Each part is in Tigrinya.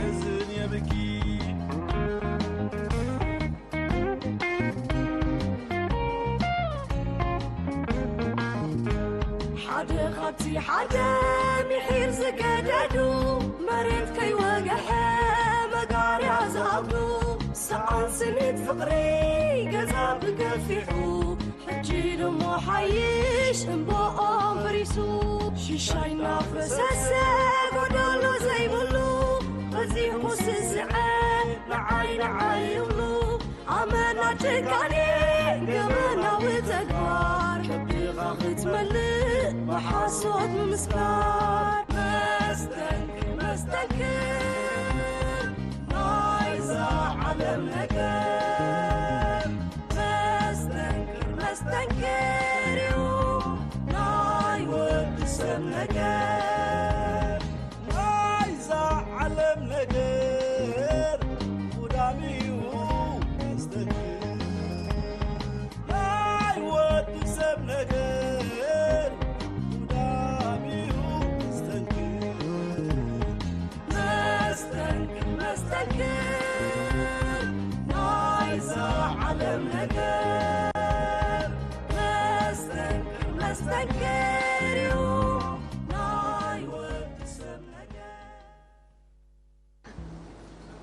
እዝን የብኪ። ሓደ ካብቲ ሓደ ምሒር ዝገደዱ፣ መሬት ከይወግሐ መጋርያ ዝኣጉ፣ ሰኣን ስኒት ፍቕሪ ገዛ ብገፊሑ፣ ሕጂ ደሞ ሓይሽ እምባኦም በሪሱ፣ ሽሻይ እናፈሰሰ ጎደሎ ዘይብሉ፣ በዚሑ ስስዐ ንዓይ ንዓይ ይብሉ። ኣመና ጭካኔ ገበናዊ ተግባር፣ ከብድኻ ክትመልእ ብሓሶት ምምስካር። መስተንክር መስተንክር ናይዛ ዓለም ነገር፣ መስተንክር መስተንክር እዩ ናይ ወዲ ሰብ ነገር። ናይዛ ዓለም ነገር ጉዳም እዩ መስተንክር። ናይ ወዲ ሰብ ነገር ጉዳም እዩ መስተንክር። መስተንክር መስተንክር ናይዛ ዓለም ነገር። መስተንክር መስተንክር እዩ ናይ ወዲ ሰብ ነገር።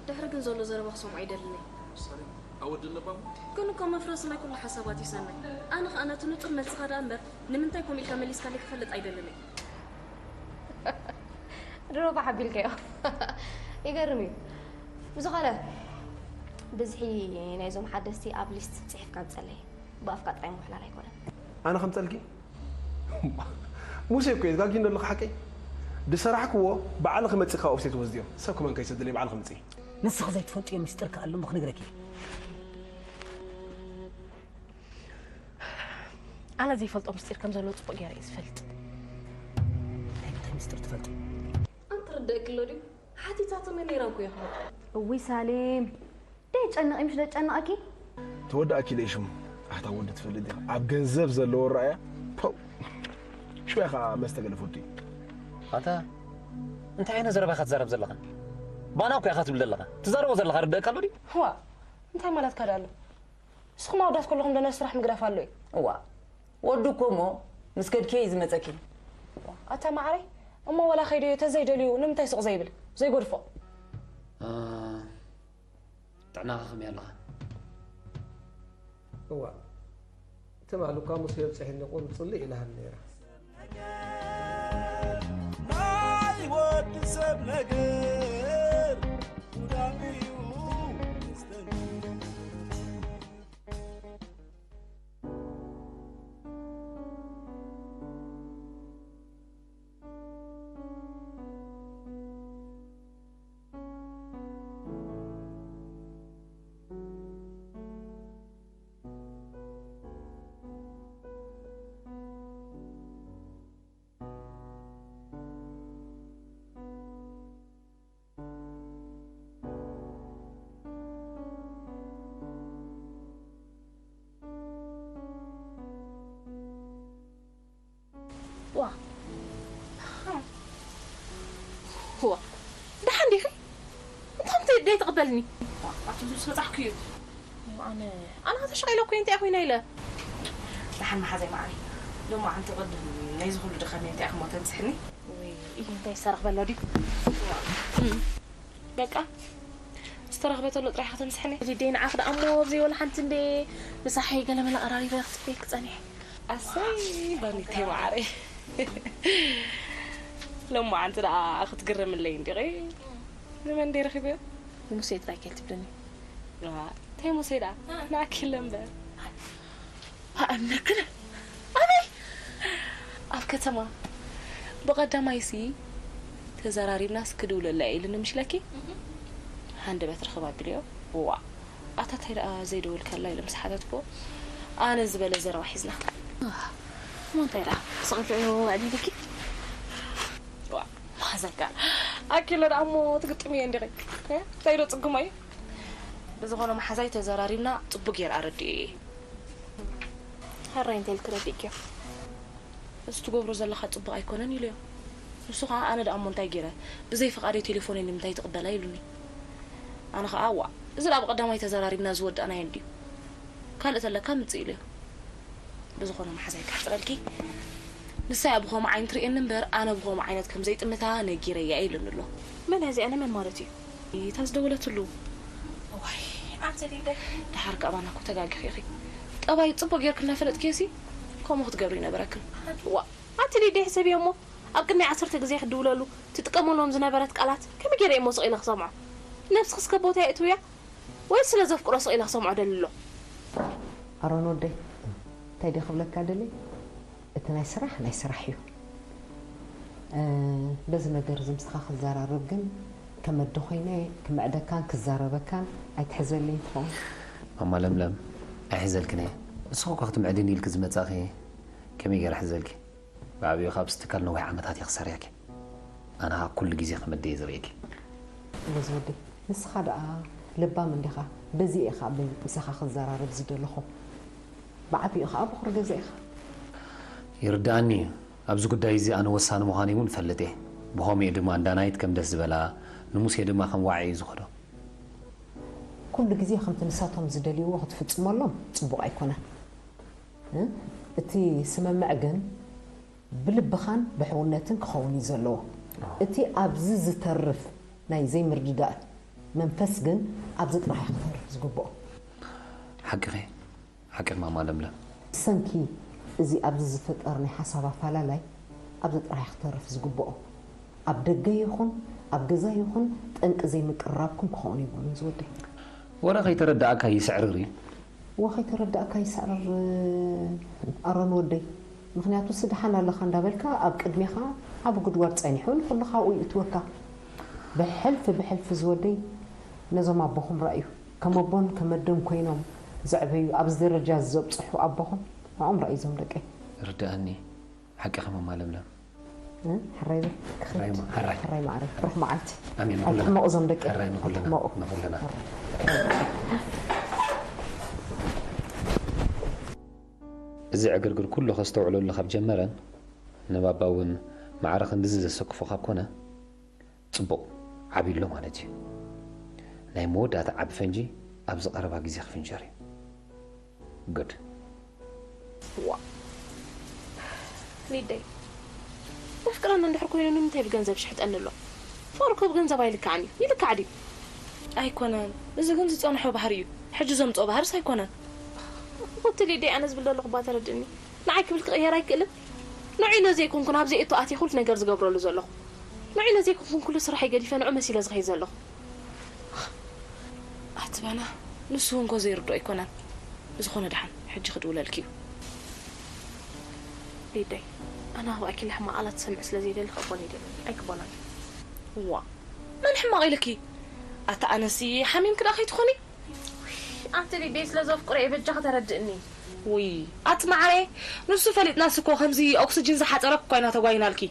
ድሕሪ ግን ዘሎ ዘረባ ክሰምዖ ኣይደልን እየ። ሰሊም፣ ኣወድን ለባም። ግን እኮ መፍረሲ ናይ ኩሉ ሓሳባት እዩ ሰናይ። ኣነ ኸኣ ነቲ ንጹር መልስኻ ደኣ እምበር፣ ንምንታይ ከምኡ ኢልካ መሊስካለይ ክፈልጥ ኣይደልን እየ። ድሮ እባ ሓቢልካዮ። ይገርም እዩ። ብዝኾነ፣ ብዝሒ ናይዞም ሓደስቲ ኣብ ሊስት ጽሒፍካ ምጸለይ። ብኣፍካ ጥራይ ምውሕላል ኣይኮነን። ኣነ ከምጸልኪ? ሙሴ እኮ እዩ፣ ትጋጊ እንዶ ኣለኺ ሓቀይ። ዝሰራሕክዎ ባዕልኺ መጺኻ ኦፍሴት ወስድዮ። ሰብ ከማን ከይሰደለይ ባዕልኺ ምጺ። ንስኺ ዘይትፈልጥዮ ምስጢር ከኣ ኣሎ እሞ ክነግረኪ እየ። ኣነ ዘይፈልጦ ምስጢር ከም ዘሎ ጽቡቕ ገይረ እየ ዝፈልጥ። ናይ ምንታይ ምስጢር ትፈልጢ? ኣንተ ርደእኪ ኣሎ ድዩ? ሓቲታትኒ ነይራ እኮ እየ ክብሎ። እውይ ሳሌም፣ ደየጨንቕ እዩ ምሽ ደጨንቐኪ? ተወዳእኪ ኢለ ሽሙ። ኣታ ወዲ ትፈልጥ ዲኻ? ኣብ ገንዘብ ዘለዎ ረኣያ። ፖው። ሽያ ኸኣ መስተ ገለ ፈቱ እዩ። ኣታ እንታይ ዓይነት ዘረባ ኢኻ ትዛረብ ዘለኻ? ባና እኮ ኢኻ ትብል ዘለኻ። ትዛረቦ ዘለኻ ርደእካ ኣሎ ድዩ? ዋ፣ እንታይ ማለትካ ደኣ ኣሎ? ንስኹም ኣወዳት ከለኹም ዶ ናይ ስራሕ ምግዳፍ ኣሎ እዩ? እዋ፣ ወዱ እኮ እሞ ምስ ከድኪ እዩ ዝመጸኪ። ኣታ ማዓረይ፣ እሞ ወላ ከይደዮ ተዘይደልዩ ንምንታይ ስቕ ዘይብል? ዘይገድፎ? አ፣ ጥዕናኻ ከመይ ኣለኻ? እዋ፣ ትማሊ እኳ ሙሴ ኣብጺሕኒ ቁሩብ ጽልእ ኢላሃኒ ነይራ። ናይ ወዲ ሰብ ነገር ጉዳም እዩ መስተንክር። ዋ። ዋ። ደሓን ዲኺ? እንታይ ደይ ትቕበልኒ? ኣቱም ምስ በጻሕኩ እዩ። እሞ ኣነ፣ ኣነ ከተሻቒለ እኮ እንታይ ኮይነ ኢለ? ደሓን መሓዘይ መዓረይ። ሎማዓንቲ ቅድም ናይዚ ኩሉ ድኻመይ እንታይ ኢኹሞ ተምስሕኒ? ወይ፣ እዩ እንታይ ዝተረኽበ ኣሎ ድዩ? እም። በቃ፣ ዝተረኽበ ተሎ ጥራይ ኢኻ ተምስሕኒ። ሊደይ ንዓኺ ደኣ እሞ ኣብዘይ ወላ ሓንቲ እንደ ምሳሐይ ገለመለ ኣራሪበ ክጽበየኪ ጸኒሐ። ኣሰይ፣ ባኒተይ መዓረይ። ሎማዓንቲ ደኣ ክትግረምለይ እንዲኺ? ንመን ደይ ረኺበዮ? ንሙሴ ጥራይ ከይትብልኒ። ዋ፣ እንታይ ሙሴ ደኣ? እ። ንኣኪ ኢለ እምበር። ኣእምርክን ኣበይ? ኣብ ከተማ። ብቐዳማይሲ ተዘራሪብናስ ክድውለላ እየ ኢሉኒ ምሽ ኢለኪ? እህ። ሃንደበት ርኽብ ኣቢለዮ። ዋ፣ ኣታ ታይ ደኣ ዘይደወልካላ ኢለ ምስ ሓተትኩ፣ ኣነ ዝበለ ዘረባ ሒዝና። እሞ እንታይ ደኣ? ስቕ ኢልኪ ዕልል ኢልኪ? ዋ፣ ማዘጋ። ኣኪለ ደኣ እሞ ትግጥምዮ እንዲኺ? እ? እንታይ ዶ ጽጉም ኣዩ? ብዝኾነ መሓዛይ ተዘራሪብና ጽቡቕ ጌር ኣረዲኤ። ሕራይ እንታይ ኢልኪ ረዲእክዮ? እዚ ትገብሮ ዘለኻ ጽቡቕ ኣይኮነን ኢለዮ። ንሱ ኸዓ ኣነ ደኣ እሞ እንታይ ገይረ? ብዘይ ፍቓደይ ቴሌፎነይ ንምንታይ ትቕበላ? ኢሉኒ። ኣነ ኸዓ ዋእ፣ እዚ ደኣ ብቐዳማይ ተዘራሪብና ዝወዳእናዮ እንድዩ። ካልእ ተለካ ምጽእ ኢለዮ። ብዝኾነ መሓዛይ ከሕጽረልኪ። ንሳ እያ ብኸምኡ ዓይነት ትርእየኒ እምበር ኣነ ብኸምኡ ዓይነት ከም ዘይጥምታ ነጊረያ ኢሉኒ ኣሎ። መን እያ እዚኣ? ንመን ማለት እዩ? እታ ዝደወለትሉ። ዋይ፣ ኣንቲ ሊደ። ደሓር ከኣ ባና እኮ ተጋጊኺ ኢኺ። ጠባይ ጽቡቕ ጌርኪ እናፈለጥክዮሲ ከምኡ ክትገብሪ ይነበረክን። ዋ፣ ኣንቲ ሊደ ሕሰብዮ እሞ ኣብ ቅድሚ ዓሰርተ ግዜ ክትድውለሉ ትጥቀመሎም ዝነበረት ቃላት ከመይ ገይረ እየ ሞ ስቕ ኢለ ክሰምዖ? ነብስኺ እስከ ቦታ የእትውያ? ወይስ ስለ ዘፍቅሮ ስቕ ኢለ ክሰምዖ ደሊ ኣሎ? ኣሮን ወደይ፣ እንታይ ድየ ክብለካ ደልየ? እቲ ናይ ስራሕ ናይ ስራሕ እዩ። እ፣ በዚ ነገር እዚ ምሳኻ ክዘራረብ ግን ከም ኣደ ኮይነ ክምዕደካን ክዛረበካን ኣይትሕዘለይን ትኸውን። ማማ ለምለም፣ ኣይሕዘልክን እየ። ንስኺ እኮ ክትምዕድኒ ኢልኪ ዝመጻእኺ፣ ከመይ ገይረ ሕዘልኪ? ብዓቢኡ ካብ ትካል ነዊሕ ዓመታት እየ ክሰርየኪ። ኣነ ኸኣ ኩሉ ግዜ ከም ኣደይ እየ ዝርእየኪ። በዚ ወደይ፣ ንስኻ ደኣ ለባም እንዲኻ፣ በዚ እየ ኸኣ ብ-፣ ምሳኻ ክዘራረብ ዝደለኹ። ብዓቢኡ ኸኣ በኹሪ ገዛ ኢኻ። ይርድኣኒ እዩ። ኣብዚ ጉዳይ እዚ ኣነ ወሳኒ ምዃነይ እውን እፈልጥ እየ። ብኸምኡ እዩ ድማ ንዳናይት ከም ደስ ዝበላ፣ ንሙሴ ድማ ከም ዋዒ እዩ ዝኸዶ። ኩሉ ግዜ ከምቲ ንሳቶም ዝደልይዎ ክትፍጽመሎም ጽቡቕ ኣይኮነን። እ? እቲ ስምምዕ ግን ብልብኻን ብሕውነትን ክኸውን እዩ ዘለዎ። እቲ ኣብዚ ዝተርፍ ናይ ዘይምርድዳእ መንፈስ ግን ኣብዚ ጥራሕ እዩ ክተርፍ ዝግብኦ። ሓቅኺ፣ ሓቂ ማማ ለምለም። ብሰንኪ እዚ ኣብዚ ዝፍጠር ናይ ሓሳብ ኣፈላላይ ኣብዚ ጥራሕ እዩ ክተርፍ ዝግብኦ። ኣብ ደገ ይኹን ኣብ ገዛ ይኹን ጠንቂ ዘይምቅርራብኩም ክኸውን የብሉን ዝወደይ። ወረ ከይተረዳእካ ይስዕርር እዩ። ወ ከይተረዳእካ ይስዕርር ኣሮን ወደይ። ምኽንያቱ ስድሓን ኣለኻ እንዳበልካ ኣብ ቅድሜኻ ዓቢ ጉድጓድ ጸኒሑ ንኹልኻ ኣብኡ ይእትወካ። ብሕልፊ ብሕልፊ ዝወደይ ነዞም ኣቦኹም ረኣዩ። ከም ኣቦን ከም ኣደን ኮይኖም ዘዕበዩ ኣብዚ ደረጃ ዘብጽሑ ኣቦኹም ንዕኦም ረኣዩ እዞም ደቀይ። ርድኣኒ። ሓቂ ከመማ ለምለም። እ? ሕራይ በል። ሕራይ ማ-፣ ሕራይ። ሕራይ ማዕረ። ርሑቕ መዓልቲ። ኣሜን። ንኹልና። ኣይትሕመቑ እዞም ደቂ። ሕራይ ንኹልና። ኣይትሕመቑ። ንኹልና። እዚ ዕግርግር ኩሉ ከስተውዕለሉ ካብ ጀመረን ንባባ እውን ማዕረ ክንድዚ ዘሰክፎ ካብ ኮነ ጽቡቕ ዓብዩ ኣሎ ማለት እዩ። ናይ መወዳእታ ዓቢ ፈንጂ ኣብዚ ቀረባ ግዜ ክፍንጀር እዩ። ጉድ። ዋ። ሊደይ፣ መፍቅረና እንድሕር ኮይኑ ንምንታይ ብገንዘብ ይሽሕጠኒ ኣሎ? ፍቕሪ እኮ ብገንዘብ ኣይልካዕን እዩ። ይልካዕ ድዩ? ኣይኮነን። እዚ ግን ዝጸንሖ ባህሪ እዩ። ሕጂ ዘምጽኦ ባህርስ ኣይኮነን። ወቲ ሊደይ፣ ኣነ ዝብል ዘለኹ እባ ተረድእኒ። ንዓይ ክብል ክቕየር ኣይክእልን። ንዑ ኢለ ዘይኮንኩ ናብ ዘይእቶ ኣትየ ኩሉ ነገር ዝገብረሉ ዘለኹ። ንዑ ኢለ ዘይኮንኩ ኩሉ ስራሐይ ገዲፈ ንዑ መሲለ ዝኸይድ ዘለኹ። ኣቲ ባና፣ ንሱ እውን እኮ ዘይርድኦ ኣይኮነን። ብዝኾነ ደሓን፣ ሕጂ ክድውለልኪ እዩ። ሊደይ፣ ኣነ ኣብ ኣኪለ ሕማቕ ቃላት ክሰምዕ ስለ ዘይደሊ ክቕበሎ ይደሊ። ኣይክበሎን። ዋ፣ መን ሕማቕ ኢልኪ? ኣታ ኣነሲ ሓሚምኪ ደኣ ከይትኾኒ? ኣንቲ ሊደይ ስለ ዘፍቅሮ እየ፣ በጃኺ ተረድእኒ። ውይ፣ ኣቲ መዓረየ፣ ንሱ ፈሊጥናስ እኮ ከምዚ ኦክስጅን ዝሓጸረክ እኳ ኢና ተጓይናልኪ።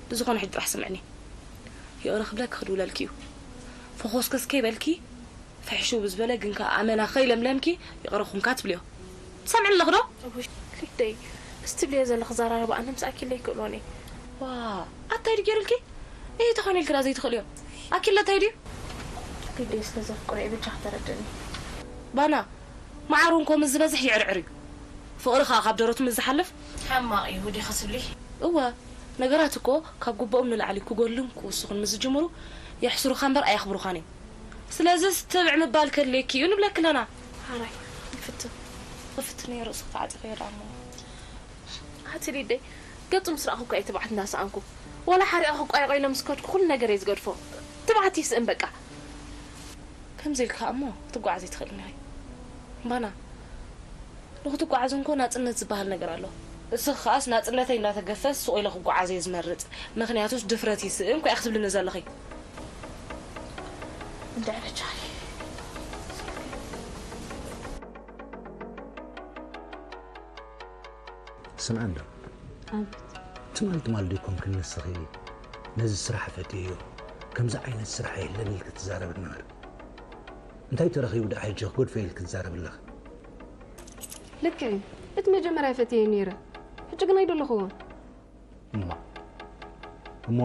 ብዝኾነ ሕጂ ጥራሕ ስምዕኒ። ይቕረ ክብለኪ ክድውለልኪ እዩ። ፈኾስከስ ከይበልኪ፣ ፍሕሽው ብዝበለ ግን ከኣ ኣመና ከይለምለምኪ፣ ይቕረ ኩንካ ትብልዮ። ትሰምዕኒ ኣለኺ ዶ? ውይ፣ ሊደይ፣ ምስ ትብልዮ ዘለኺ ዘራርባ ኣነ ምስ ኣኪለ ኣይክእሎን እየ። ዋ፣ ኣታይ ድዩ ገይሩልኪ? እይ፣ ተኾነ ኢልኪ ደኣ ዘይትኽእልዮ። ኣኪለ እንታይ ድዩ? ሊደይ ስለ ዘፍቅሮ እየ፣ በጃኺ ተረድእኒ። ባና፣ መዓር እውን ኮ ምስ ዝበዝሕ ይዕርዕር እዩ። ፍቕሪ ከኣ ካብ ደረቱ ምስ ዝሓልፍ። ሕማቕ እዩ ዲኺ ትብሊ? እወ፣ ነገራት እኮ ካብ ግብኦም ንላዕሊ ክጎድሉን ክውስኹን ምስ ዝጅምሩ፣ የሕስሩኻ እምበር ኣየኽብሩኻን እዮም። ስለዚስ ትብዕ ምባል ከድልየኪ እዩ ንብለኪ ኣለና። ሓራይ፣ ይፍትን። ክፍትን እየ፣ ርእስኺ ተዓጺኺዮ ደኣ እሞ። ኣቲ ሊደይ፣ ገጹ ምስ ረኣኹ እኮ እየ ትብዓት እንዳሰኣንኩ። ዋላ ሓሪቐ ክቋየቖ ኢለ ምስ ከድኩ ኩሉ ነገር እየ ዝገድፎ። ትብዓት ይስእን በቃ። ከምዚ ኢልካ እሞ ክትጓዓዚ ኣይትኽእልን ኢኺ። እምባና፣ ንኽትጓዓዝ እንኮ ናጽነት ዝበሃል ነገር ኣሎ። እስኺ ከኣስ ናጽነተይ እናተገፈስ ስቕ ኢለ ክጓዓዝ እየ ዝመርጽ። ምኽንያቱስ ድፍረት ይስእን እኮ ኢኺ ክትብልኒ ዘለኺ። እንድዒ በጃኺ። ስምዒ እንዶ። ኣቤት። ትማል ትማል ዶ ይኮንክን ንስኺ ነዚ ስራሕ ፈትየዮ፣ ከምዚ ዓይነት ስራሕ የለን ኢልኪ ትዛረቢ ነበርኪ? እንታይ ተረኺቡ ደኣ ሕጂ ክገድፎ ኢልኪ ትዛረቢ ኣለኺ? ልክዕ እዩ። እቲ መጀመርያ ፈትየዮ ነይረ። ሕጂ ግን ኣይደለኹዎን። እማ፣ እሞ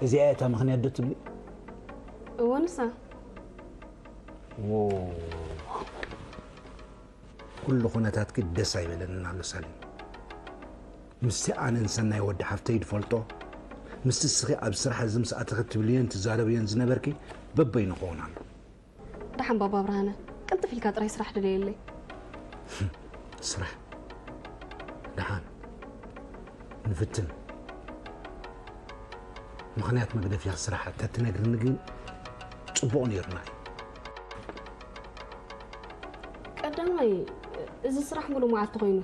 እዚኣ እያ እታ ምኽንያት ዶ ትብሊ? እወ ንሳ። ዎ፣ ኩሉ ኩነታትኪ ደስ ኣይበለንን ኣሎ ሳሊ። ምስቲ ኣነን ሰናይ ወዲ ሓፍተይ ዝፈልጦ፣ ምስቲ እስኺ ኣብ ስራሕ እዚ ምስ ኣተኺ ትብልዮን ትዛረብዮን ዝነበርኪ በበይኑ ክኸውን ኣሎ። ደሓን ባባ ብርሃነ፣ ቅልጥፍ ኢልካ ጥራይ ስራሕ ድለየለይ። ስራሕ ደሓን ንፍትን። ምኽንያት መግደፍያ ስራሕ እንተትነግርኒ ግን ጽቡቕ ነይሩና እዩ። ቀዳማይ፣ እዚ ስራሕ ሙሉእ መዓልቲ ኮይኑ፣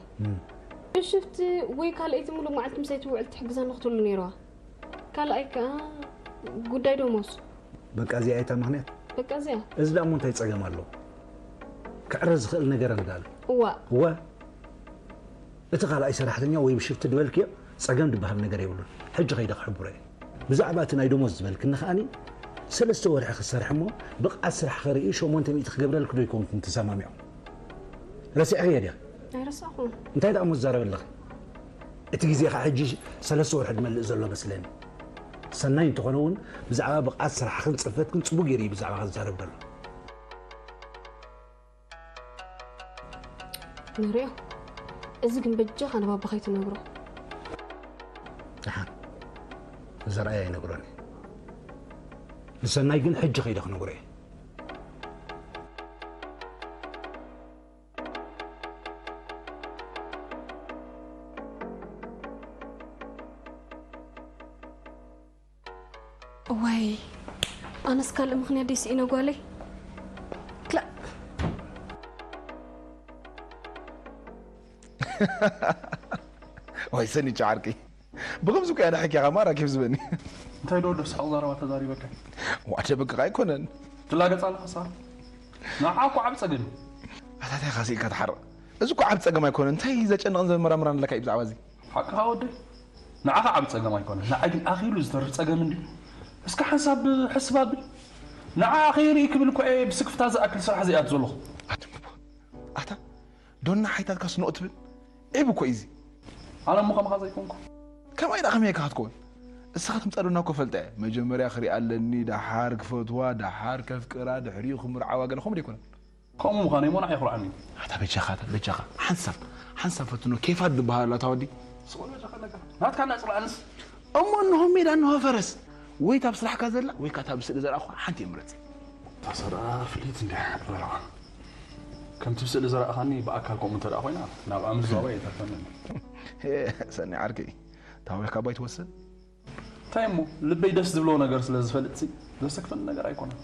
ብሽፍቲ ወይ ካልኣይቲ ሙሉእ መዓልቲ ምሰይቲ ውዕል ትሕግዘኒ ክትብሉ ነይርዋ። ካልኣይ ከኣ ጉዳይ ደሞዝ። በቃ እዚኣ እያ እታ ምኽንያት። በቃ እዚኣ። እዚ ደኣ እሞ እንታይ ጸገም ኣለዎ? ክዕረ ዝኽእል ነገር እንዳሉ። እዋ። እወ፣ እቲ ካልኣይ ሰራሕተኛ ወይ ብሽፍቲ ዝበልክዮ ጸገም ዝበሃል ነገር የብሉን። ሕጂ ከይደ ክሕብሮ እየ። ብዛዕባ እቲ ናይ ደሞዝ ዝበልክኒ ከኣኒ ሰለስተ ወርሒ ክሰርሕ እሞ ብቕዓት ስራሕ ከርኢ ሸሞንተ ሚእቲ ክገብረልክ ዶ ይኮንኩም ተሰማሚዖም? ረሲዕኽዮ ድያ? ኣይረሳዕኹን። እንታይ ደኣ እሞ ዝዛረብ ኣለኺ? እቲ ግዜ ከዓ ሕጂ ሰለስተ ወርሒ ዝመልእ ዘሎ መስለኒ። ሰናይ እንተኾነ እውን ብዛዕባ ብቕዓት ስራሕኽን ጽፈትክን ጽቡቕ ገይሩ እዩ ብዛዕባ ክዛረብ ዘሎ። ንሪኦ። እዚ ግን በጃኻ ንባባ ከይትነግሮ። ደሓን ንዘርኣይ ኣይነግሮን እየ። ንሰናይ ግን ሕጂ ከይደ ክነግሮ እየ። እዋይ ኣነስ ካልእ ምኽንያት ደይ ስኢነ ጓለይ። ክላእ። ወይ ሰኒቻ ዓርቂ ብከምዚ እኮ ያዳሕኪ ኢኻ ማራ ኬፍ ዝበኒ። እንታይ ዶ ደስሓቕ ዘረባ ተዛሪበካ? ዋደ በቃ ኣይኮነን። ትላገጽ ኣለኻ ሳራ። ንዓ እኮ ዓብ ጸገም እዩ። ኣታታይ ካሲልካ ትሓርቕ። እዚ እኮ ዓብ ጸገም ኣይኮነን። እንታይ ዘጨንቕን ዘመራምራን ኣለካ እዩ ብዛዕባ እዚ? ሓቅኻ ወደይ። ንዓኻ ዓብ ጸገም ኣይኮነን። ንዓይ ግን ኣኺሉ ዝተርፍ ጸገም እንድዩ። እስከ ሓንሳብ ሕስብ ኣብል። ንዓ ከይርኢ ክብል እኮ እየ ብስክፍታ ዝኣክል ስራሕ ዘይኣት ዘለኹ። ኣታ ዶና ሓይታትካ ስኖ ትብል ዒብ እኮ እዩ እዚ። ኣነ እሞ ከማኻ ዘይኮንኩ። ከማይ ደኣ ከመይ ኢልካ ክትከውን? እስኻ ትምጻእ ዶና እኮ ፈልጠ እየ። መጀመርያ ክሪኣ ኣለኒ፣ ደሓር ክፈትዋ፣ ደሓር ከፍቅራ፣ ድሕሪኡ ክምርዓዋ ገለ ከምኡ ደይኮነን? ከምኡ ምዃነይ እሞ ንዓይ የኹርዓኒ እዩ። ኣታ በጃኻ፣ ኣታ በጃኻ። ሓንሳብ፣ ሓንሳብ ፈትኖ። ኬፋት ዝበሃል ኣሎ ኣታ ወዲ። ስቕ በል በጃኻ ኣለካ። ናትካ እና ጽላእንስ። እሞ እንሆ ሜዳ እንሆ ፈረስ። ወይ እታ ኣብ ስራሕካ ዘላ ወይ ካታ ኣብ ስእሊ ዘርኣኹ ሓንቲ እየ ምረጽ። እታ ሰራ ፍልይቲ እንድያ በረኻ። ከምቲ ብስእሊ ዘረኣኻኒ ብኣካል ከምኡ እንተ ደኣ ኮይና ናብኣ ምዝዋባ እየ ተርፈኒ። ሰኒ ዓርከይ፣ ታዊኽካ ባይ ትወስን? እንታይ እሞ ልበይ ደስ ዝብሎ ነገር ስለ ዝፈልጥሲ ዘሰክፈኒ ነገር ኣይኮነን።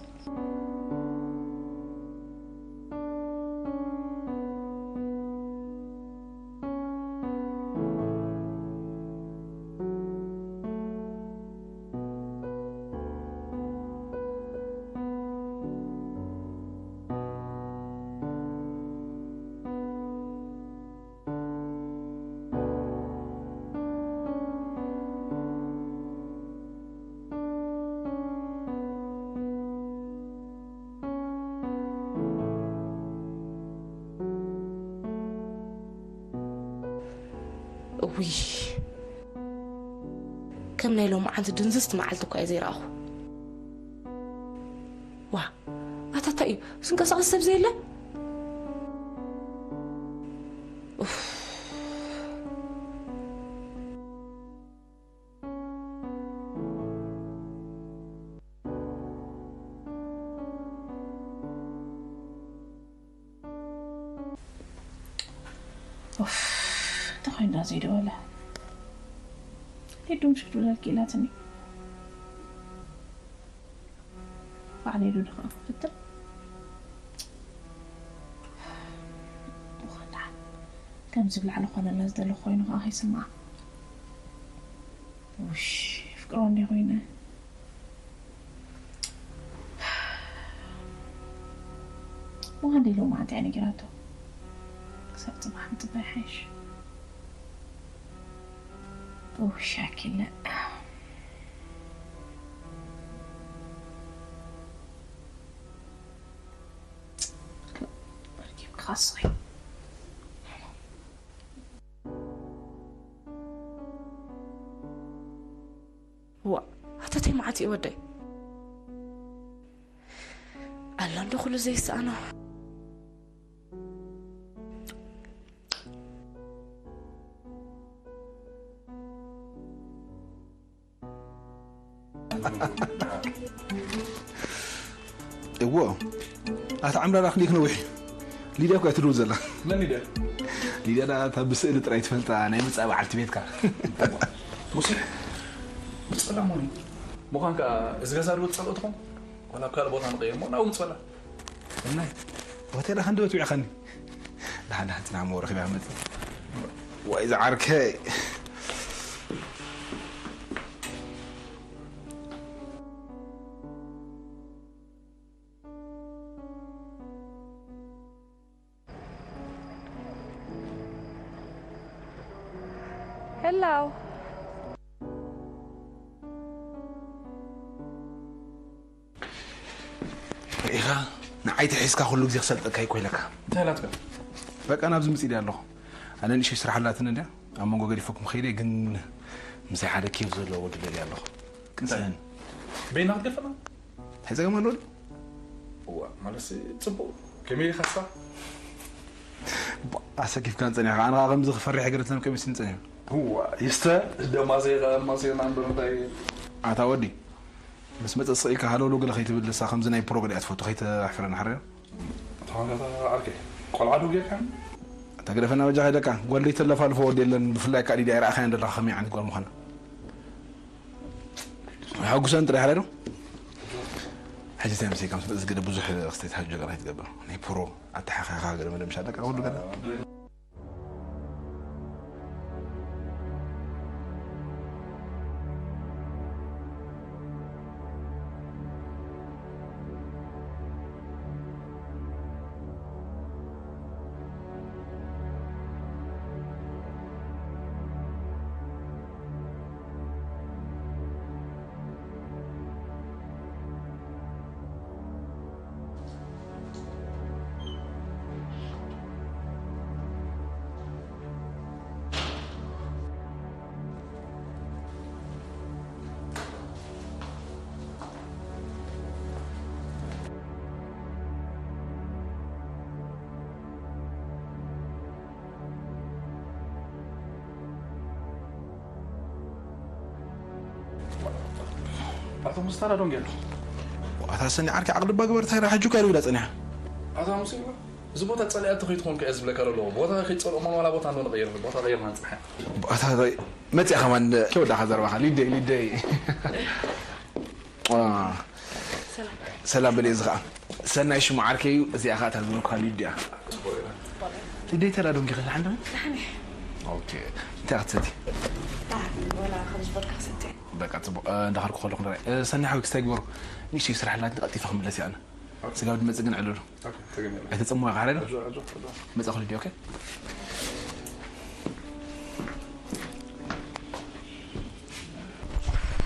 እውይ፣ ከም ናይ ሎምዓንቲ ድንዝዝቲ መዓልቲ እኳ እየ ዘይረኣኹ። ዋ፣ ኣታ እንታይ እዩ ዝንቀሳቐስ ሰብ ዘየለ? ኡፍ። ኡፍ፣ እንታይ ኮይኑ ዳ ዘይደወለ? ሊዱ ምሽ ክትብለልኪ ኢላትኒ። ባዕለይ ዶ ድኻ ክፍትር? ምዃን ደሓን። ከምዚ ብላዕሊ ኮነላ ዝደለኹ ኮይኑ ከዓ ከይስምዓ። ውሽ፣ ፍቅሮ እንዲ ኮይነ። ዋንዴ ሎማዓንቲ እያ ነጊራቶ። ክሳብ ጽባሕ ምጽባይ ይሓይሽ። ውሽ ኣኪለ። ኣርኪብካ ካሶይ። ዋ፣ እቲ ወደይ ኣላ እንዶ ኩሉ ዘይሰኣኖ። እዎ፣ ኣታ ዓምራራ ክንደይ ክነውሕ እዩ? ሊድያ እኮ እያ ትድውል ዘላ። መን ሊድያ? ሊድያ ዳ እታ ብስእሊ ጥራይ ትፈልጣ ናይ ምጻእ በዓልቲ ቤትካ። ሙሴ፣ ብጸላም ሆኒ። ምዃን ከኣ እዚ ገዛ ዶ ትጸልኦ ትኾን? ዋላ ኣብ ካልእ ቦታ ንቐይር እሞ ናብኡ ምጽእ በላ። እናይ፣ ሆቴል ኣኸንዲ በትቢዕኻኒ። ደሓን ደሓን ጽናሕ እሞ ረኺበ ክመጽእ። ዋይ ዝዓርከይ። Hello. ርኢኻ ንዓይ ተሒዝካ ኩሉ ግዜ ክሰልጠካ ይኮይለካ። እንታይ ናትካ? በቃ ናብዚ ምጽእ ድያ ኣለኹ። ኣነ ንእሽተይ ስራሕ ኣላትኒ እንድያ ኣብ መንጎ ገዲፈኩም ከይደ፣ ግን ምሳይ ሓደ ኬፍ ዘለዎ ወዲ ደልየ ኣለኹ። ቅንጽህን በይና ክትገድፈና? እንታይ ጸገም ኣለዎ? እዋ ማለት ጽቡቅ ከመይ ኢኻ ስራሕ? ኣሰኪፍካን ጸኒሕካ። ኣነ ከምዚ ክፈርሕ ገለ ተንከ ምስን ጸኒሕ። እዋ ይስተ ደማሴ ደማሴ ናምበር እንታይ? ኣታ ወዲ ምስ መጸ ስቕ ኢልካ ሃለውለው ገለ ከይትብል፣ ንሳ ከምዚ ናይ ፕሮ ገለ እያ ትፈቱ፣ ከይተሕፍረና ሓረዮ። ተዋጋታ ዓርከይ ቆልዓ ዶ ጌርካ? ተግደፈና በጃ ከይደካ ጓል ደይ ተለፋልፎ ወዲ የለን፣ ብፍላይ ከዓ ሊድያ ኣይረኣኻያን ዘለኻ ከመይ ዓይነት ጓል ምዃና። ሓጉሰን ጥራይ ሓረዶ። ሕጂ እንታይ መሲልካ ምስ መጸ ዝግደ ብዙሕ ክስተይት ሓጆ ገለ ከይትገብር፣ ናይ ፕሮ ኣተሓኻኻ ገለ መለ ምሻ ኣለካ ኩሉ ገለ። ኣቶ ሙስታራ ዶንጌሎ። ኣታ ሰኒ ዓርኪ ዓቕሊ ባግበር ታይ ሓጁካ ኢሉ ኢላ ጸኒሓ። ኣቶ ሙሴ እዚ ቦታ ጸሊኣቶ ከይትኾን ከ ዝብለካ ዘሎ ቦታ ከይጸልኦ ማን ዋላ ቦታ እንዶ ንቐይር ቦታ ቀይርና ንጽንሐ። ኣታ መጽያ ከማን ከወዳኻ ዘረባኻ ሊደይ ሊደይ። ሰላም በል እዚ ኸዓ ሰናይ ሽሙ ዓርከይ እዩ። እዚኣ ኸዓ እታ ዝበልኩኻ ሊድያ። ሊደይ ተላ ዶንጌ ኸ ሓንደ ኦኬ እንታይ ክትሰቲ? በቃ ጽቡቕ እንዳኸድኩ ከለኹ ንራይ ሰናይ ሓዊ ክስታይ ግበሩ። ንእሽተይ ስራሕ ኣላትኒ ቀልጢፈ ክምለስ እየ ኣነ። ስጋብ ድመጽእ ግን ዕልሉ። ኣይተጸምዋ ቃሕረ ዶ? መጻኹ ልዲ ኦኬ።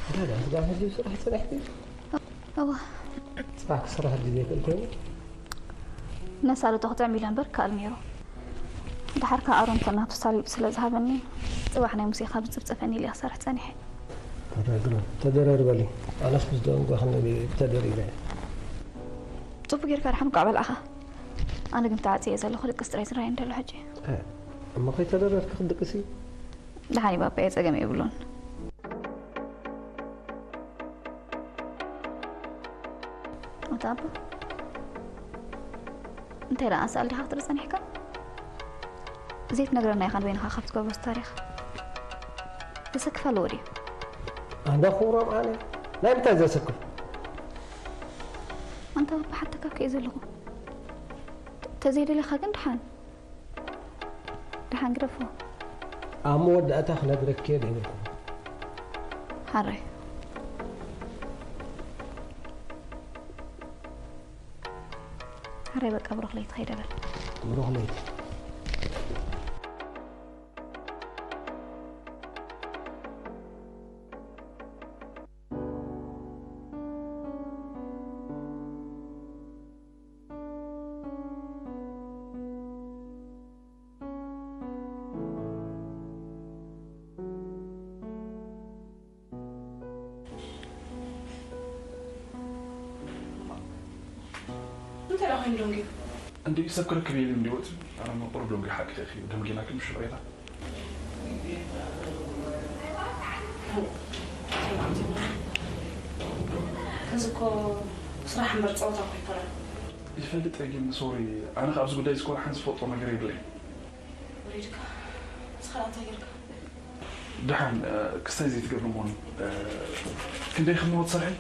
ስጋ ሕጂ ስራሕ ጽናሕቲ እዋ ጽባሕ ክስራሕ ድዩ ዘይክእል ኮይኑ ነሳልጦ ክጥዕም ኢለ እምበር ከኣል ነይሩ። ድሓር ከኣ ኣሮን ተናፍስ ሳሊጡ ስለ ዝሃበኒ ጽባሕ ናይ ሙሴ ካብ ዝጽፍጸፈኒ ኢለ ክሰርሕ ጸኒሐ። ተረግሎ ተደረርበሊ ኣነስ ምስ ደንጓ ክንደይ ተደሪረ ጽቡቅ ጌርካ ድሓን ቋዕ በልዓኻ። ኣነ ግን ተዓጽየ ዘለኹ ድቅስ ጥራይ ዝረኣየኒ ደሎ ሕጂ። እሞ ከይተደረርኪ ክትድቅሲ ደሓን እዩ ባባየ ጸገም የብሉን። ኣታ ኣባ እንታይ ደኣ ኣሳእል ዲኻ ክትርኢ ጸኒሕካ? ዘይትነግረና ኢኻ ንበይንኻ ካብ ትገብሮ ታሪኽ። ዘሰክፍ ኣለዎ ድዩ? ኣንዳ ክብሮም ኣነ ናይ ምንታይ ዘሰክፍ? ኣንታ ባባ ሓተካ ከዩ ዘለኹ። ተዘይደለኻ ግን ድሓን ድሓን ግደፎ። ኣብ መወዳእታ ክነግረኪ እየ ደይበልኩ። ሓራይ ሓራይ በቃ ብሩኽ ለይቲ ከይደ በል። ብሩኽ ለይቲ። እንታይ ደኣ ኮይኑ ደንጊዩ? እንዲ ሰብ ክረክብ ኢሉ እንዲ ወፂኡ፣ ኣነ እሞ ቁሩብ ደንጊዩ ሓቂ ተኺ ደንጊና ክምሽሎ እያ። እዚ እኮ ስራሕ እምበር ጸወታ እኮ ኣይኮነን። ይፈልጥ እየ፣ ግን ሶሪ፣ ኣነ ካብ ኣብዚ ጉዳይ እዚ ኮነ ሓንቲ ዝፈልጦ ነገር የብለይ። ወሪድካ? ንስኻ እንታይ ጌርካ? ደሓን፣ እ፣ ክስታይ ዘይትገብሪ መሆኑ፣ እ፣ ክንደይ ክምዎ ትሰርሒ?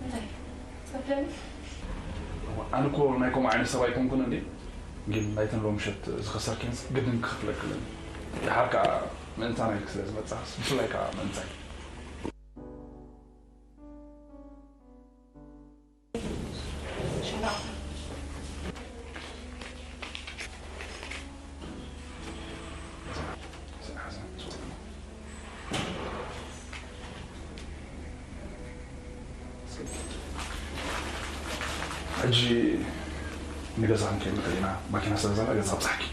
እንታይ? ትኸፍለኒ? ኣነ እኮ ናይ ከምኡ ዓይነት ሰብ ኣይኮንኩን እንዴ? ግን ናይተን ሎሚ ምሸት ዝኸሰርክንስ ግድን ክኸፍለክን። ደሓር ከዓ ምእንታን ኢልክ ስለ ዝመጻስ፣ ብፍላይ ከዓ ምእንታይ። ሕጂ ንገዛ ክንከይድ ንኽእል ኢና። ማኪና ስለ ዘላ ገዛ ኣብጻሕኪ።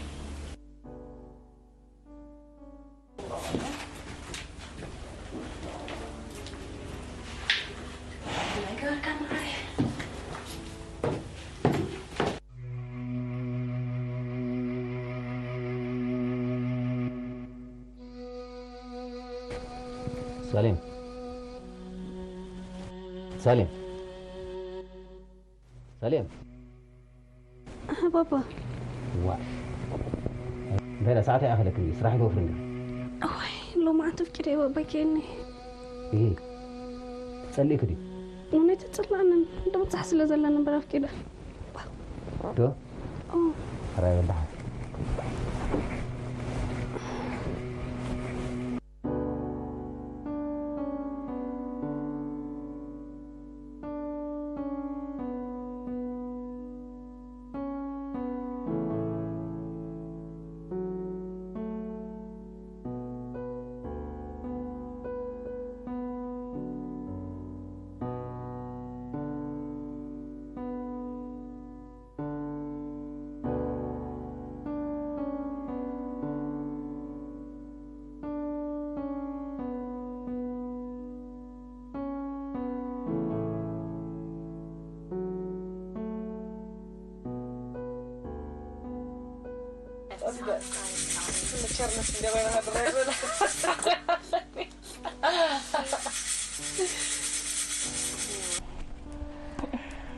ሳሌም፣ ሳሌም፣ ሳሌም። ባባ። ዋ። እንታይ ደኣ፣ ሰዓት ኣይኣኸለክን ድዩ? ስራሕ ይትወፍሪ እንዲ። እዋይ፣ ሎማዓንቲ ኣፍቂደ ባባ፣ ከየኒ። እሂ። ትጸልእኪ ድዩ? እውነት ትጽላእንን፣ ድምጻሕ ስለ ዘለኒ እምበር ኣፍቂደ። ዶ? ኦ። ሕራይ በል ደሓን።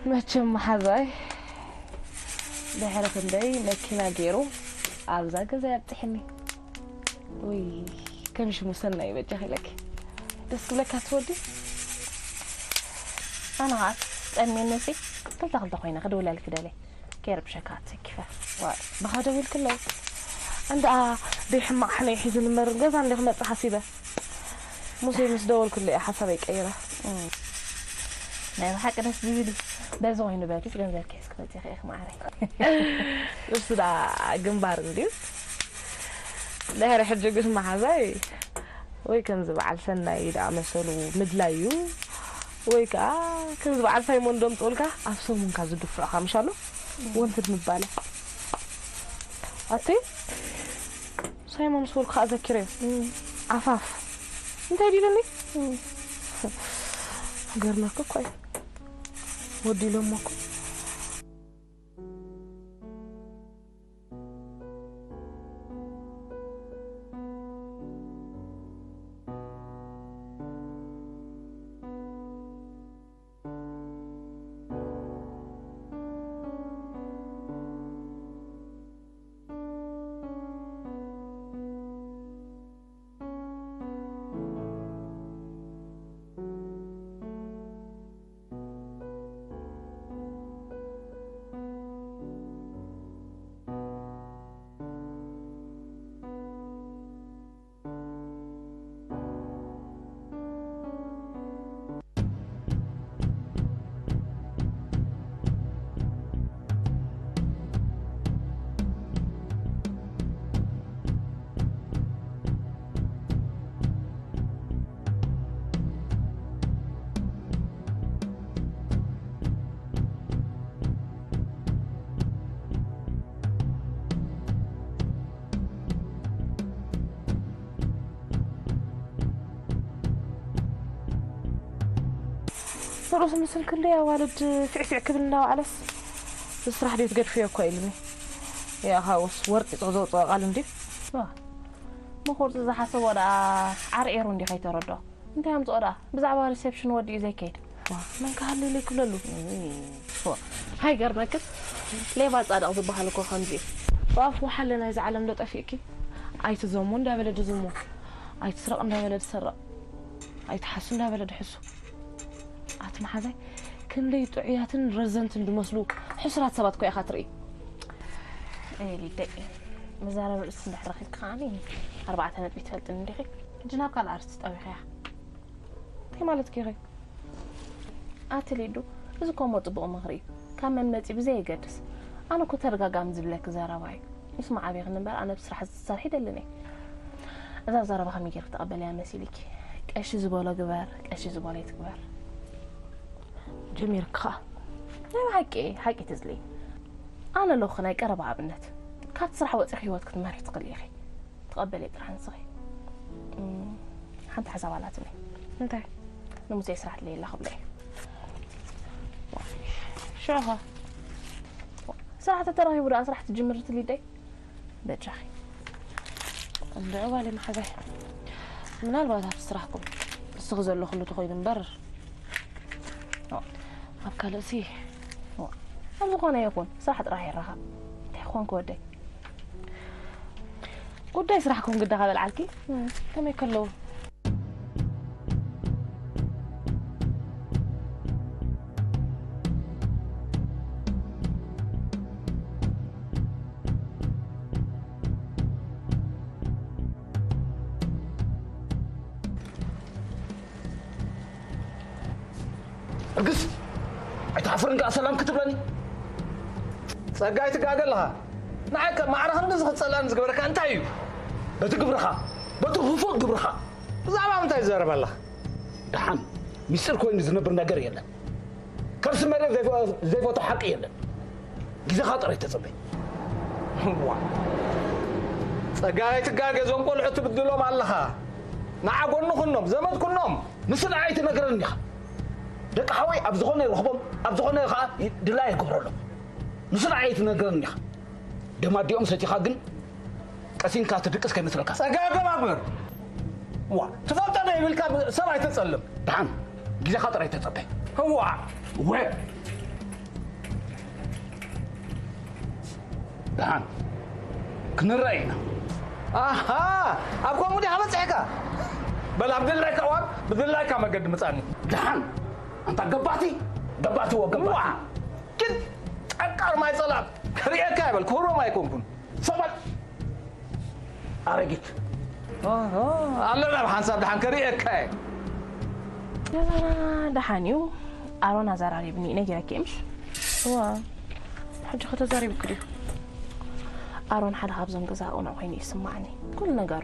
መቸም መሓዛይ ድሕሪ ክንደይ መኪና ገይሩ ኣብዛ ገዛ የብፅሕኒ። ውይ፣ ከም ሽሙ ሰናይ በጃኺ ኢለኪ። ደስ ክብለካ ትወዲ? ኣነ ኸዓ ጠሚኒ ሲ ክልተ ክልተ ኮይነ ክድውለልኪ ደልየ። ከይርብሸካ ተኪፈ። ዋ፣ ብኻ ደዊልክለይ? እንዳ ደይ ሕማቕ ሕነ ሒዙ ንመር ገዛ እንደ ክመጽእ ሓሲበ። ሙሴ ምስ ደወልኩሉ እየ ሓሳበይ ቀይረ። እም። ናይ ብሓቂ ደስ ዝብል እዩ። በዚ ኮይኑ በቲስ ገንዘብ ክሕዝ ክመጽእ ይኽእል ማዕረ። እሱ ደኣ ግንባር እንድዩ። ድሕሪ ሕጂ ግን መሓዛይ ወይ ከምዚ በዓል ሰናይ ደኣ መሰሉ ምድላይ እዩ፣ ወይ ከኣ ከምዚ በዓል ሳይሞን ደምጽኡልካ ኣብ ሰሙንካ ዝድፍዑኻ ምሻሉ ወንትድ ምባለ። ኣቲ ሳይሞን ምስ በልኩ ከኣ ዘኪረዮ። እም። ዓፋፍ እንታይ ዲሉኒ? እም። ገርመክ እኮ እዩ። ወዲ ኢሎሞ እኮ። ፍሩስ ምስል ክንደይ ኣዋልድ ፊዕፊዕ ክብል እንዳወዓለስ፣ "ስራሕ ድዩ ትገድፍዮ እኮ?" ኢሉኒ። ያኻውስ ወርቂ ዘውፅኦ ቃል እንዲ። ዋ፣ ምቁርፂ ዝሓሰቦ ደኣ ዓርዒሩ እንዲ ከይተረዶ። እንታይ ኣምፅኦ ደኣ? ብዛዕባ ሪሴፕሽን ወዲኡ ዘይከይድ። ዋ፣ መን ክሃልለይ ክብለሉ? ዋ፣ ሃይገርመክን፣ ሌባ ጻድቕ ዝበሃል እኮ ከምዚ እዩ። ብኣፍ ወሓለ ናይዚ ዓለም ዶ ጠፊእኪ? ኣይትዘሙ እንዳበለ ድዝሙ፣ ኣይትስረቕ እንዳበለ ድሰርቕ፣ ኣይትሓሱ እንዳበለ ድሕሱ። ኣቲ መሓዛይ፣ ክንደይ ጥዑያትን ረዘንትን ድመስሉ ሕሱራት ሰባት እኮ ኢኻ ትርኢ። ኤሊደይ፣ መዛረቢ ርእሲ እንድሕር ረኺብኪ ከዓኒ ኣርባዕተ ነጥቢ ትፈልጥኒ እንዲኺ። ሕጂ ናብ ካልእ ኣርእስቲ ጠዊኽያ። እንታይ ማለትኪ ኢኺ? ኣቲ ሊዱ፣ እዚ እኮ እሞ ጽቡቕ ምኽሪ እዩ። ካብ መን መጺኡ ብዘየገድስ። ኣነ እኮ ተደጋጋሚ ዝብለኪ ዘረባ እዩ። ምስ መዓብይኽኒ እምበር ኣነ ብስራሕ ዝትሰርሒ ደልን እየ። እዛ ዘረባ ከመይ ጌርኪ ተቐበልያ መሲልኪ? ቀሺ ዝበሎ ግበር፣ ቀሺ ዝበሎ ይትግበር። ጀሚርኪ ኸኣ። ናይ ብሓቂ፣ ሓቂ ትዝሊ። ኣነ ኣለኹ ናይ ቀረባ ኣብነት። ካብቲ ስራሕ ወጺኺ ህይወትኪ ክትመርሒ ትኽእሊ ኢኺ። ተቐበሊ ጥራሕ ንስኺ። እም፣ ሓንቲ ሓሳብ ኣላትኒ። እንታይ? ንሙሴ ስራሕ ድለየላ ክብሎ እየ። ሽዑ ኸ? ስራሕ ተተረኺቡ ደኣ ስራሕ ትጅምር ትሊደይ? በጃኺ። እንድዒ ጓለይ መሓዛይ። ምናልባት ኣብቲ ስራሕኩም ንስኺ ዘለኽሉ ተኾይኑ እምበር፣ ኣብ ካልእሲ። ኣብ ዝኾነ ይኹን ስራሕ ጥራሕ ይረኸብ። እንታይ ክኾንኪ ወደይ? ጉዳይ ስራሕኩም ግዳ ከበልዓልኪ ከመይ ከለዉ? እርግስ! ኣይትሓፍርን ከኣ ሰላም ክትብለኒ? ጸጋይ ትጋገ ኣለኻ። ንዓይ ከ ማዕረ ክንድዚ ክትጸልኣኒ ዝገበረካ እንታይ እዩ? በቲ ግብርኻ፣ በቲ ክፉእ ግብርኻ። ብዛዕባ ምንታይ ትዛረብ ኣለኻ? ደሓን፣ ሚስጥር ኮይኑ ዝነብር ነገር የለን። ከርሲ መሬት ዘይፈ-፣ ዘይፈቶ ሓቂ የለን። ግዜኻ ጥራይ ተጸበይ። ዋ። ጸጋይ ትጋገ፣ እዞም ቆልዑ ትብድሎም ኣለኻ። ንዓ ጎኒ ኩኖም፣ ዘመድ ኩኖም። ንሱ ንዓይ ትነግረኒ ኢኻ። ደቂ ሓወይ ኣብ ዝኾነ ይረኽቦም፣ ኣብ ዝኾነ ኸኣ ይ-፣ ድላየ ይገብረሎም። ንሱ ንዓይ ትነግረኒ ኢኻ። ደም ኣዲኦም ሰቲኻ ግን ቀሲንካ ትድቅስ ከይመስለካ። ጸጋ ገባ ግበር። ዋ፣ ትፈልጦ ዶ ይብልካ ብ-፣ ሰብ ኣይተጸልም። ደሓን፣ ግዜኻ ጥራይ ተጸበ። እዋ። ወ-፣ ደሓን፣ ክንረኣይ ኢና። ኣሃ፣ ኣብ ከምኡ ዲኻ በጺሕካ? በል፣ ኣብ ድላይካ እዋን፣ ብድላይካ መገዲ ምጻኒ። ደሓን፣ ኣንታ ገባቲ፣ ገባቲ ወ-፣ ገባቲ። ዋ፣ ግን ጠቃር ማይ ጸላም፣ ክርእየካ ይበል፣ ክህሮም ኣይኮንኩን። ሰባል ኣረጊት። ኦሆ፣ ኣለና ብሓንሳብ ደሓን ከርእየካ እየ። ገዛና ደሓን እዩ። ኣሮን ኣዘራሪብኒ ነጊረኪ እምሽ? እዋ፣ ሕጂ ከተዛሪብክ ድዩ? ኣሮን ሓደ ካብዞም ገዛ ቅኑዕ ኮይኑ ይስማዕኒ። ኩሉ ነገሩ፣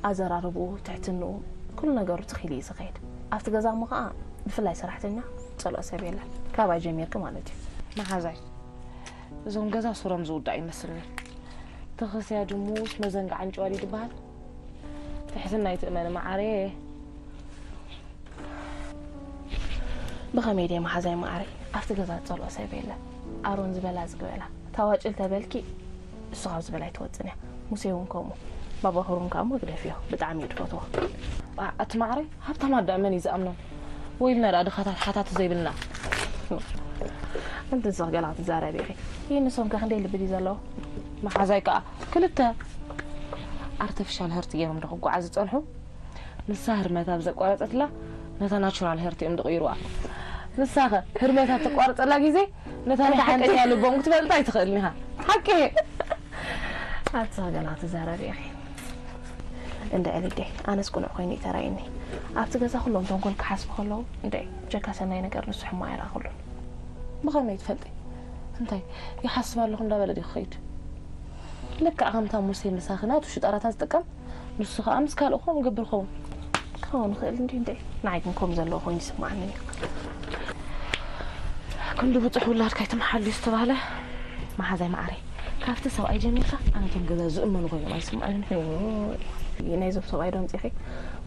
ኣዘራርብኡ፣ ትሕትንኡ፣ ኩሉ ነገሩ ትኺሉ እዩ ዝኸይድ። ኣብቲ ገዛ እሞ ኸኣ ብፍላይ ሰራሕተኛ ጸልኦ ሰብ የለን። ካባይ ጀሚርኪ ማለት እዩ። መሓዛይ፣ እዞም ገዛ ሱሮም ዝውዳእ ይመስልኒ። ተኸስያ ድሙስ መዘንግዓ ኣንጭዋ ድዩ ዝበሃል? ትሕትና ኣይትእመኒ መዓረየ። ብኸመይ ድየ መሓዛይ መዓረይ? ኣብቲ ገዛ ዝጸልኦ ሰብ የለን። ኣሮን ዝበላ ዝግበላ። ታዋጭል ተበልኪ፣ እሱ ካብ ዝበላ ኣይትወጽን እያ። ሙሴ እውን ከምኡ። ባባ ክብሮም ከኣ እሞ ግደፍዮ። ብጣዕሚ እዩ ዝፈትዎ። ኣ-፣ ኣቲ መዓረይ፣ ሃብታማት ደኣ መን እዩ ዝኣምኖም? ወይልና ደኣ ድኻታት ሓታት ዘይብልና። ኣንቲ ንስኺ ገለ ክትዛረቢ ኢኺ። ይህ ንሶም ከ ክንደይ ልቢ ድዩ ዘለዎ? መሓዛይ ከኣ ክልተ ኣርተፊሻል ህርቲ ገይሮም ዶ ክጓዓዙ ዝጸንሑ? ንሳ ህርመታ ብዘቋረጸትላ ነታ ናቹራል ህርቲ እዮም ዝቕይሩዋ። ንሳኸ ህርመታ ተቋርጸላ ግዜ ነታ ናይ ሓቀኛ ልቦም ክትፈልጣ ኣይትኽእልን ኢኻ። ሓቂ። ኣቲ ገና ትዛረቢ ኢኺ። እንድዒ ሊደይ፣ ኣነስ ቅኑዕ ኮይኑ እዩ ተራእዩኒ። ኣብቲ ገዛ ኩሎም ተንኮል ክሓስቡ ከለዉ፣ እንድዒ፣ ብጀካ ሰናይ ነገር ንሱ ሕማቕ ኣይረኣኹሉን። ብኸመይ ትፈልጢ? እንታይ፣ ይሓስብ ኣለኹ እንዳበለ ድዩ ክኸይድ? ልክዕ ከምታ ሙሴ ምሳኺ ናቱ ሽጣራታት ዝጥቀም፣ ንሱ ኸኣ ምስ ካልእ ከምኡ ይገብር ኸውን። ክኸውን ይኽእል እንድዩ እንድዒ። ንዓይ ግን ከምኡ ዘለዎ ኮይኑ ይስምዓኒ እዩ። ክንዲ ብጹሕ ውላድካ ኣይትምሓል እዩ ዝተባህለ። መሓዛይ መዓረይ፣ ካብቲ ሰብኣይ ጀሚርካ ኣነ እቶም ገዛ ዝእመኑ ኮይኖም ኣይስምዑንን። እይ፣ ናይዞም ሰብኣይ ዶ ኣምጺእኺ?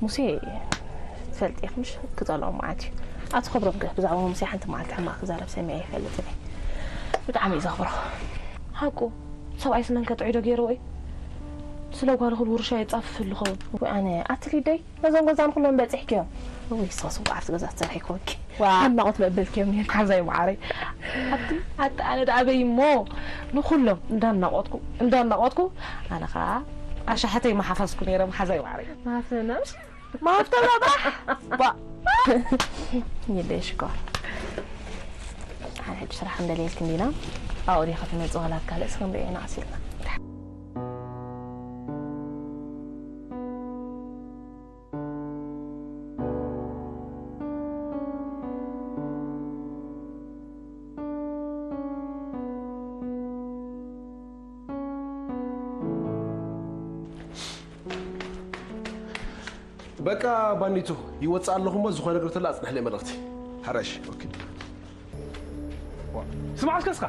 ሙሴ ትፈልጢ ኢኺ ምሽ? ክጸልኦም መዓት እዩ። ኣቲ ክብሮም ከ ብዛዕባ ሙሴ ሓንቲ መዓልቲ ሕማቕ ክዛረብ ሰሚዐ ይፈልጥ እየ። ብጣዕሚ እዩ ዘኽብሮ። ሓቁ፣ ሰብኣይስ መን ከጥዕዶ ገይርዎ እዩ? ስለ ጓል ክብል ውርሻ የጻፍፍ ዝኸውን። ወይ ኣነ ኣቲ ሊደይ ነዞም ገዛን ኩሎም በጺሕክዮም። ወይ ሰው ስንቋ ዓርሲ ገዛ ትሰርሒ ክወኪ። ዋ። ኣናቆት መበልክዮም ነይሩ። ሓዛይ መዓረይ። ኣቲ ኣቲ ኣነ ደኣ በይ እሞ ንኹሎም እንዳናቆትኩ እንዳናቆትኩ ኣነ ኸዓ ኣሻሓተይ መሓፈስኩ ነይረ። ሓዛይ መዓረይ። ማፍተና። ማፍተና ባሕ። ባ። ይደይ ሽኮር። ሓን ሕጂ ስራሕ እንደልየልክ እንዲና። ኣብኡ ዲኻ ትመጽእ ዋላ ኣብ ካልእ ስኽ ንሪኦ ኢና ቀስ ኢልና። በቃ ባኒቱ ይወፅእ ኣለኹ እሞ ዝኾነ ነገር ተላ ኣፅንሕለይ መልእኽቲ። ሓራሽ። ኦኬ። ስማዕ እስከ እስካ።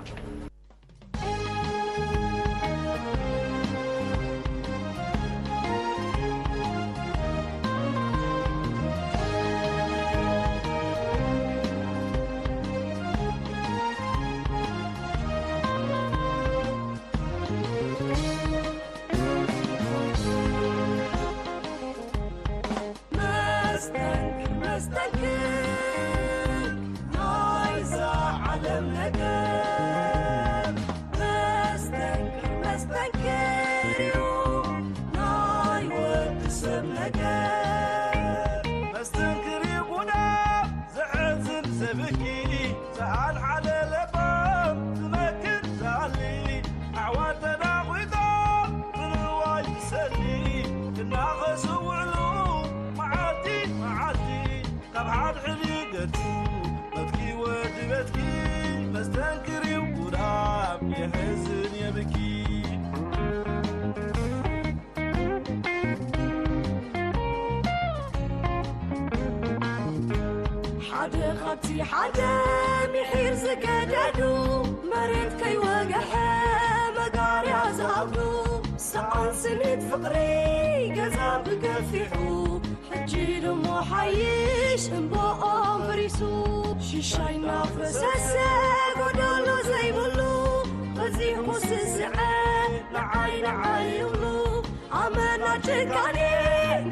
መስተንክር መስተንክር ናይዛ ዓለም ነገር። መስተንክር መስተንክር እዩ ናይ ወዲ ሰብ ነገር። መስተንክር እዩ ጉዳም ዘሕዝን ዘብኪ። ዝኣልሓለ ለባም ዝመክር ዝኣሊ ኣሕዋት ተናጒቶም ብንዋይ ይሰሊ። እናኸሱ ውዕሉ መዓልቲ መዓልቲ ካብ ሓድሕዲ ገድፉ በትኪ ወዲ በትኪ። መስተንክር እዩ ጉዳም የሕዝን የብኪ። ሓደ ካብቲ ሓደ ምሒር ዝገደዱ መሬት ከይወገሐ መጋርያ ዝኣብዱ ሰኣን ስኒት ፍቕሪ ገዛ ብገፊሑ ሕጂ ድሞ ሓይሽ እምባኦም ብሪሱ ሽሻይ እናፈሰሰ ጎደሎ ዘይብሉ በዚሑ ስስዐ ንዓይ ንዓይ ይብሉ ኣመና ጭካኔ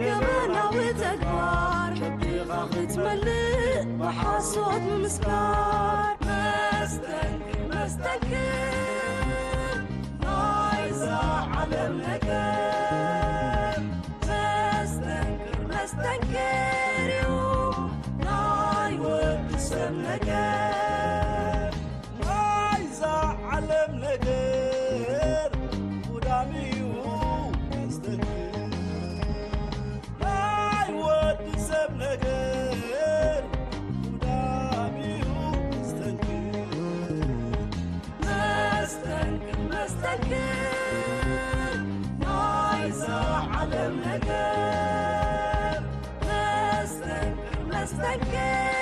ገበናዊ ተግባር ከብድኻ ክትመልእ ብሓሶት ምምስካር መስተንክር መስተንክር ናይዛ ዓለም ነገር መስተንክር መስተንክር እዩ ናይ ወዲ ሰብ ነገር ናይዛ ዓለም ነገር ጉዳም እዩ መስተንክር ናይ ወዲ ሰብ ነገር ጉዳም እዩ መስተንክር መስተንክር መስተንክር ናይዛ ዓለም ነገር መስተንክር መስተንክር